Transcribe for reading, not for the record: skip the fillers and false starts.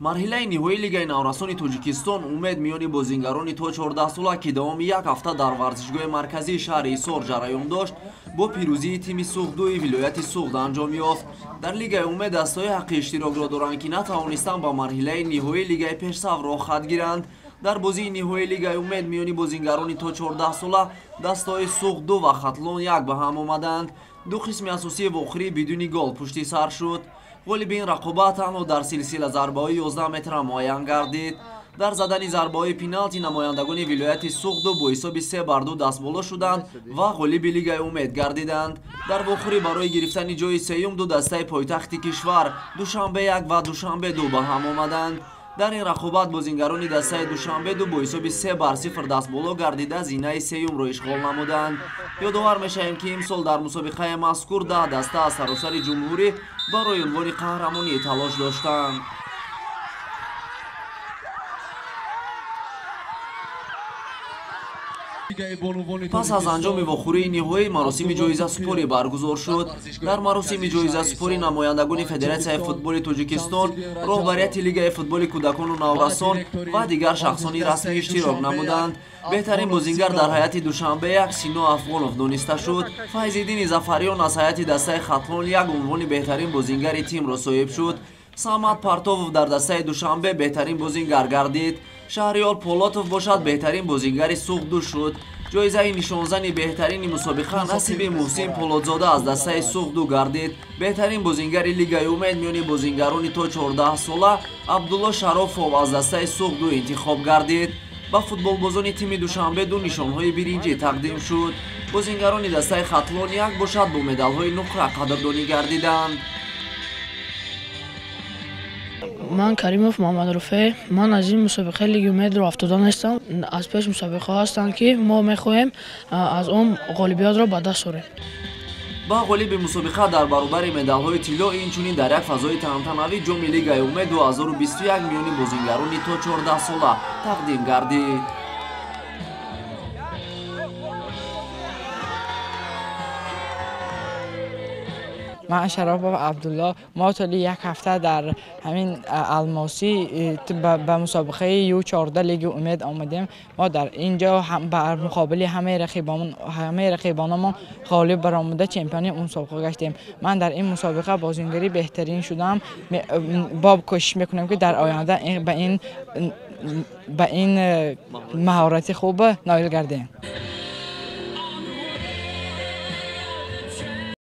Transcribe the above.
Марҳилаи ниҳоии Лигаи наврасони Тоҷикистон «Умед» миёни бозингарони то 14 сола, ки давоми як ҳафта дар варзишгоҳи марказии шаҳри Ҳисор ҷараён дошт, бо пирӯзии тими Суғдуи вилояти Суғд анҷом ёфт. Дар Лигаи «Умед» дастаҳои ҳаққи иштирокро доранд, ки натавонистанд ба марҳилаи ниҳоии Лигаи пешсаф роҳ хат гиранд. Дар бозии ниҳоии Лигаи «Умед» миёни бозингарони то 14 сола дастаҳои Суғд-2 ва Хатлон 1 ба ҳам омаданд. Ду қисми асосии вохӯрӣ бидуни гол пушти сар шуд. Ғолиби ин рақобат танҳо дар силсила зарбаҳои 11 метра муайян гардид. Дар задани зарбаҳои пеналти намояндагони вилояти Суғду бо ҳисоби 3-2 дастболо шуданд ва ғолиби Лигаи «Умед» гардиданд. Дар вохӯрӣ барои гирифтани ҷои сеюм ду дастаи пойтахти кишвар Душанбе 1 ва Душанбе 2 ба ҳам омаданд. Дар ин рақобат бозингарони дастаи Душанбе 2 бо ҳисоби 3-0 дастболо гардида, зинаи сеюмро ишғол намуданд. Ёдовар мешавем, ки имсол дар мусобиқаи мазкур 10 даста аз саросари ҷумҳурӣ барои унвони қаҳрамонӣ талош доштанд. Пас аз анҷоми вохӯрии ниҳоӣ маросими ҷоизасупорӣ баргузор шуд. Дар маросими ҷоизасупорӣ намояндагони Федератсияи футболи Тоҷикистон, роҳбарияти Лигаи футболи кӯдакону наврасон ва дигар шахсони расмӣ иштирок намуданд. Беҳтарин бозингар дар ҳайати Душанбе 1 Сино Афғонов дониста шуд. Файзиддини Зафарён аз ҳайати дастаи Хатлон 1 унвони беҳтарин бозингари тимро соҳиб шуд. Самад Партовов дар дастаи Душанбе беҳтарин бозингар гардид. Шаҳриёр Полотов бошад, беҳтарин бозингари Суғд-2 шуд. Ҷоизаи нишонзани беҳтарини мусобиқа насиби Муҳсин Полодзода аз дастаи Суғд-2 гардид. Беҳтарин бозингари Лигаи «Умед» миёни бозингарони то 14 сола Абдулло Шарофов аз дастаи Суғд-2 интихоб гардид. Ба футболбозони тими Душанбе 2 нишонҳои биринҷӣ тақдим шуд. Бозингарони дастаи Хатлон 1 бошад, бо медалҳои нуқра қадрдонӣ гардиданд. Ман Каримов Муҳаммадруфе. Ман аз ин мусобиқаи Лиги «Умедро» афтода нестам. Аз пеш мусобиқаҳо ҳастанд, ки мо мехоҳем аз он ғолибиятро ба даст орем. Ба ғолиби мусобиқа дар баробари медалҳои тилло инчунин дар як фазои тантанавӣ ҷоми Лигаи «Умед» 2021 миёни бозингарони то 14 сола тақдим гардид. Ман Шаропов Абдулло. Мо тӯли як ҳафта дар ҳамин Алмосӣ ба мусобиқаи Ю14 Лиги «Умед» омадем. Мо дар ин ҷо бар муқобили ҳамаи рақибонамон ғолиб баромада, чемпиони мусобиқа гаштем. Ман дар ин мусобиқа бозингари беҳтарин шудам. Бо кӯшиш мекунем, ки дар оянда ба ин маҳорати хуб ноил гардем.